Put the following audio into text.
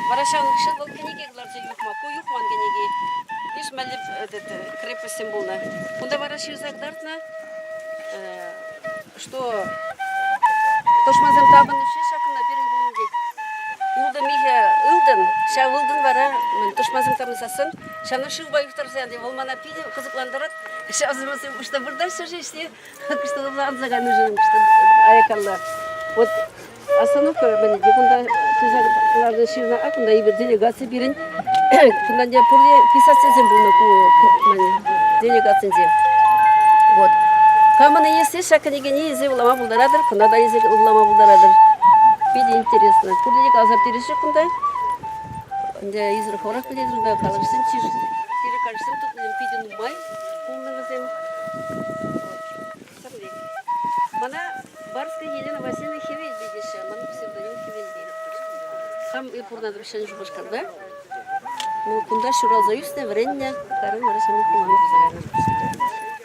Вара ҫавӑн хыҫҫӑн вӑл кӗнеке кӑларса юхма. Ку юхман кӗнеки. Виҫмелли крепостьсем пулнӑ. Кунта вара ҫырса кӑтартнӑ, что тӑшмансем тапӑннӑ ҫакна пирӗн пулнӑ тет. Ултӑ михӗ ылтӑн, ҫав ылтӑн вара тӑшмансем тапӑнсассӑн ҫавна шывпа юхтарса янӑ. Вӑл мана питӗ кӑсӑклантарать. Ҫавсем ӑҫта выртаҫҫӗ-ши ӗҫне? Кӑштӑрла анса кайнӑ-ши аяккалла. Вот остановка мӗн те кунта туса кӑларнӑ ҫырнӑ, а кунта эпир делегаци пирӗн. Кунта ӗнтӗ пурте писательсем пулнӑ ку мӗн делегацинче. Вот. Камӑн илесси ҫак кӗнекене илсе вулама пултаратӑр, кӑна та илсе вулама пултаратӑр. Питӗ интересно. Пурте те каласа пӗтереҫҫӗ кунта. Ӗнтӗ ӳсӗр хӑвӑрах пӗлетӗр, унта калаҫсем, чирӗк тупнисем питӗ нумай пулнӑ вӗсем. Мана Барская Елена Васильевна Хӗвелпи теҫҫӗ. Ман псевдоним Хӗвелпи. Хам пурӑнатӑп Ҫӗнӗ Шупашкарта. Ну, кунта ҫуралса ӳснӗ, вӗреннӗ. Кайран вара ҫамрӑк хулана тухса кайнӑ.